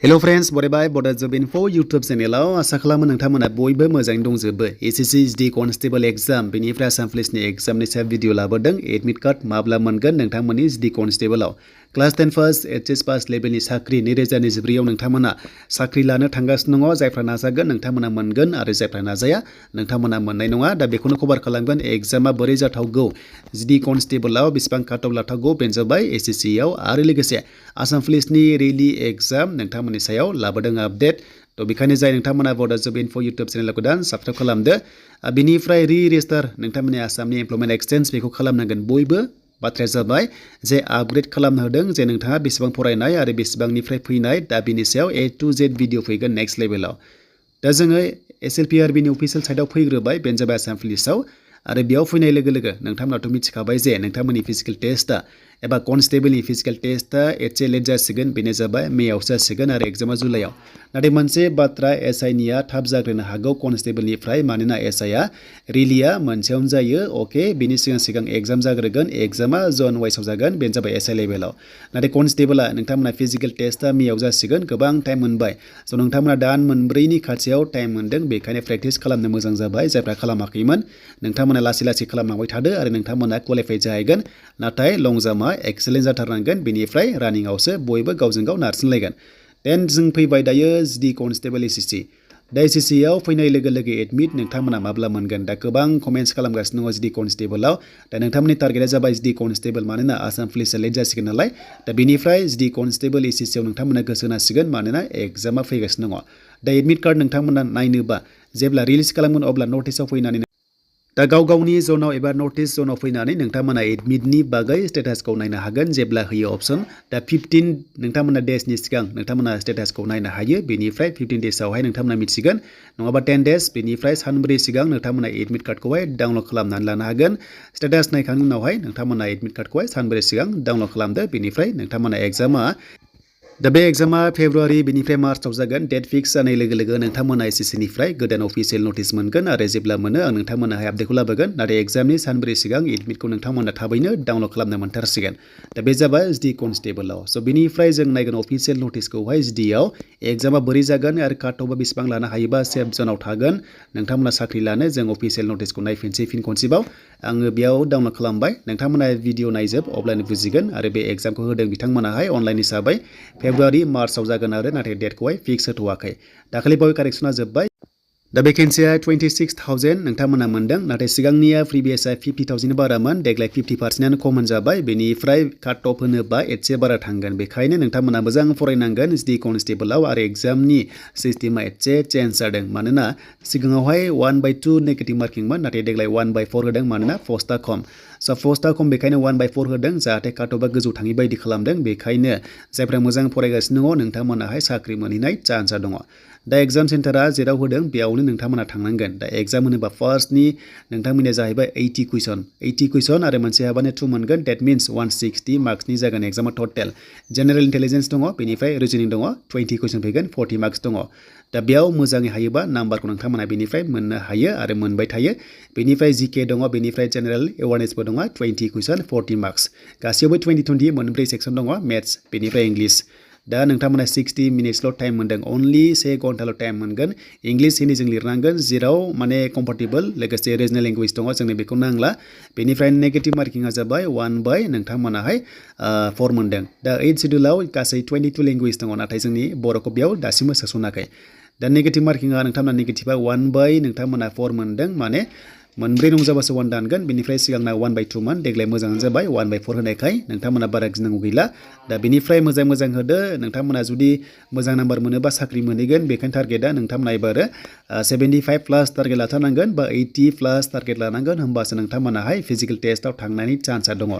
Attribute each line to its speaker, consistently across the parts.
Speaker 1: Hello friends, बरायबाय Bodo Job Info YouTube चेनेलाव आसा खालामो नोंथांमोना बयबो मोजाङै दंजोबो। SSC Constable exam बेनिफ्राय आसाम पुलिसनि एग्जामनि सायाव भिडिअ लाबोदों। एडमिट कार्ड माब्ला मोनगोन नोंथांमोननि कनस्टेबलआव क्लास 10 पास एचएस पास लेभेलनि साख्रि 2024 आव नोंथांमोना साख्रि लानो थांगासिनो दङ। जायफ्रा नाजागोन नोंथांमोना मोनगोन आरो जायफ्रा नाजाया नोंथांमोना मोननाय नङा। दा बेखौनो कभार खालामगोन एग्जामा बोरै जाथावगौ कनस्टेबलआव बेसेबां काटअफ लाथावगौ बेनो जाबाय SSC आव आरो लोगोसे आसाम पुलिसनि रेलि एग्जाम नोंथांमोननि सायाव लाबोदों आपडेट। तो बेखायनो जाय नोंथांमोना Bodo Job Info YouTube channel गोदान साबस्क्राइब खालामदो। बिनिफ्राय रि-रेजिस्टार नोंथांमोननि आसामनि एमप्लयमेन्ट एक्सचेन्ज बेखौ खालामनांगोन बयबो। बाथ्राया जाबाय जे आपग्रेड खालामनो होदों जे नोंथाङा बेसेबां फरायनाय आरो बेसेबांनिफ्राय फैनाय दा बिनि सायाव A to Z भिडिअ फैगोन नेक्स्ट लेभेलाव। दा जोङो SLPRB नि अफिसियेल साइटआव फैग्रोबाय बेनो जाबाय आसाम पुलिसआव आरो बेयाव फैनाय लोगो लोगो नोंथांमोनाथ' मिथिखाबाय जे नोंथांमोननि फिजिकेल टेस्टआ एबा कनस्टेबलनि फिजिकेल टेस्टआ एसे लेट जासिगोन बेनो जाबाय मेआव जासिगोन आरो एग्जामा जुलाइआव। नाथाय मोनसे बाथ्रा SI निया थाब जाग्रोनो हागौ कनस्टेबलनिफ्राय मानोना SI आ रिलिया मोनसेयावनो जायो। अके बिनि सिगां एग्जाम जाग्रोगोन एग्जामा जन वाइसआव जागोन बेनो जाबाय SI लेभेलाव। नाथाय कनस्टेबलआ नोंथांमोना फिजिकेल टेस्टआ मेआव जासिगोन गोबां टाइम मोनबाय। स' नोंथांमोना दान मोनब्रैनि खाथियाव टाइम मोनदों बेखायनो प्रेक्टिस खालामनो मोजां जाबाय। जायफ्रा खालामाखैमोन नोंथांमोना लासै खालामलांबाय थादो आरो नोंथांमोना क्वालिफाइ जाहैगोन। नाथाय लं जाम्पआ एक्सेलेन्ट जाथारनांगोन बेनिफ्राय रानिंआवसो बयबो गावजों गाव नारसिनलायगोन। देन जों फैबाय दायो कनस्टेबल SSC। दा SSC आव फैनाय लोगो लोगो एडमिट नोंथांमोना माब्ला मोनगोन। दा गोबां कमेन्ट्स खालामगासिनो दङ कनस्टेबलआव। दा नोंथांमोननि टारगेटआ जाबाय कनस्टेबल मानोना आसाम पुलिसआ लेट जासिगोन नालाय। दा बेनिफ्राय कनस्टेबल SSC आव नोंथांमोना गोसो होनांसिगोन मानोना एग्जामा फैगासिनो दङ। दा एडमिट कार्ड नोंथांमोना नायनोबा जेब्ला रिलिज खालामगोन अब्ला नटिसआव फैनानै दा गाव-गावनि जनाव एबा नटिस जनाव फैनानै नोंथांमोना एडमिटनि बागै स्टेटासखौ नायनो हागोन जेब्ला होयो अपसन। दा 15 नोंथांमोना डेजनि सिगां नोंथांमोना स्टेटासखौ नायनो हायो बेनिफ्राय 15 डेजआवहाय नोंथांमोना मिथिगोन नङाबा 10 डेज बेनिफ्राय सानब्रै सिगां नोंथांमोना एडमिट कार्डखौहाय डाउनलड खालामनानै लानो हागोन। स्टेटास नायखांनायनि उनावहाय नोंथांमोना एडमिट कार्डखौहाय सानब्रै सिगां डाउनलड खालामदो बेनिफ्राय नोंथांमोना एग्जामा दा बे एग्जामा फेब्रुवारि बेनिफ्राय मार्चआव जागोन। डेट फिक्स जानाय लोगो लोगो नोंथांमोना SSC निफ्राय गोदान अफिसियेल नटिस मोनगोन आरो जेब्ला मोनो आं नोंथांमोनाहाय आपडेटखौ लाबोगोन। नाथाय एग्जामनि सानब्रै सिगां एडमिटखौ नोंथांमोना थाबैनो डाउनलड खालामनो मोनथारसिगोन। दा बे जाबाय कनस्टेबलआव। स' बिनिफ्राय जों नायगोन अफिसियेल नटिसखौहाय आव एग्जामा बोरै जागोन आरो काटअफआ बेसेबां लानो हायोबा सेफ जनाव थागोन नोंथांमोना साख्रि लानो जों अफिसियेल नटिसखौ नायफिनसै फिन खनसेबाव। आङो बेयाव डाउनलड खालामबाय नोंथांमोना भिडिअ नायजोब अब्लानो बुजिगोन आरो बे एग्जामखौ होदों बिथांमोनाहाय अनलाइन हिसाबै फेब्रुवारि मार्चआव जागोन आरो नाथाय डेटखौहाय फिक्स होथ'वाखै। दाखालि बावै कारेक्सना जोब्बाय। दा भेकेन्सिया 26,000 नोंथांमोना मोनदों नाथाय सिगांनिया प्रिभियासआ 50,000 बारामोन देग्लाय 50%आनो खमन जाबाय। बेनिफ्राय काट अफ होनोबा एसे बारा थांगोन बेखायनो नोंथांमोना मोजां फरायनांगोन कनस्टेबलआव आरो एग्जामनि सिस्टेमा एसे चेन्ज जादों मानोना सिगाङावहाय 1/2 नेगेटिभ मार्किंमोन नाथाय देग्लाय 1/4 होदों मानोना पस्टआ खम। स' पस्टआ खम बेखायनो 1/4 होदों जाहाथे काट अफआ गोजौ थाङि बायदि खालामदों। बेखायनो जायफ्रा मोजां फरायगासिनो दङ नोंथांमोनाहाय साख्रि मोनहैनाय चान्सआ दङ। दा एग्जाम सेन्टारा जेराव होदों बेयावनो नोंथांमोना थांनांगोन। दा एग्जाम होनोबा फार्स्टनि नोंथांमोननिया जाहैबाय 80 कुइसन आरो मोनसे हाबानो 2 मोनगोन। डेट मिन्स 160 मार्क्सनि जागोन एग्जामा टटेल। जेनेरेल इन्टेलिजेन्स दङ बेनिफ्राय रिजनिं दङ 20 कुइसन फैगोन 40 मार्क्स दङ। दा बेयाव मोजाङै हायोबा नाम्बारखौ नोंथांमोना बेनिफ्राय मोननो हायो आरो मोनबाय थायो। बेनिफ्राय GK दङ बेनिफ्राय जेनेरेल एवारनेसबो दङ 20 कुइसन 40 मार्क्स। गासैयावबो 20 मोनब्रै सेक्सन दङ मेथ्स बेनिफ्राय इंलिश। दा नोंथांमोना 60 मिनिट्सल' टाइम मोनदों अनलि 1 घन्टाल' टाइम मोनगोन। इंलिश हिन्दीजों लिरनांगोन जेराव माने कम्फर्टेबल लोगोसे रिजनेल लेंगुवेज दङ जोंनो बेखौ नांला। बेनिफ्राय नेगेटिभ मार्किंआ जाबाय 1/4 नोंथांमोनाहाय 4 मोनदों। दा 8 सिडिउलाव गासै 22 लेंगुवेज दङ नाथाय जोंनि बर'खौ बेयाव दासिमबो सोसनाखै। दा नेगेटिभ मार्किंआ नोंथांमोना नेगेटिभा 1/4 नोंथांमोना 4 मोनदों माने मोनब्रै नंजाबासो 1 दानगोन। बेनिफ्राय सिगांना 1/2 मोन देग्लाय मोजाङानो जाबाय 1/4 होनायखाय नोंथांमोना बारा गिनांगौ गैला। दा बेनिफ्राय मोजां होदो नोंथांमोना जुदि मोजां नाम्बार मोनोबा साख्रि मोनहैगोन। बेखायनो टारगेटआ नोंथांमोना एबारो 75 प्लास टारगेट लाथारनांगोन बा 80 प्लास टारगेट लानांगोन होमबासो नोंथांमोनाहाय फिजिकेल टेस्टआव थांनायनि चान्सआ दङ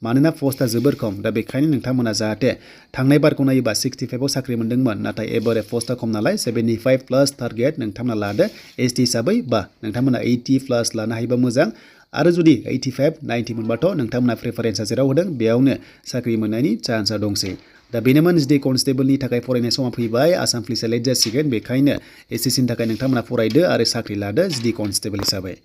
Speaker 1: मानोना पस्टआ जोबोर खम। दा बेखायनो नोंथांमोना जाहाथे थांनाय बारखौ नायोबा 65आव साख्रि मोनदोंमोन नाथाय एबारे पस्टआ खम नालाय 75 प्लास टारगेट नोंथांमोना लादो ST हिसाबै बा नोंथांमोना 80 प्लास लानो हायोबा मोजां। आरो जुदि 85 90 मोनबाथ' नोंथांमोना प्रेफारेन्सआ जेराव होदों बेयावनो साख्रि मोननायनि चान्सआ दंसै। दा बेनोमोन कनस्टेबलनि थाखाय फरायनाय समा फैबाय। आसाम पुलिसआ लेट जासिगोन बेखायनो SSC नि थाखाय नोंथांमोना फरायदो आरो साख्रि लादो कनस्टेबल हिसाबै।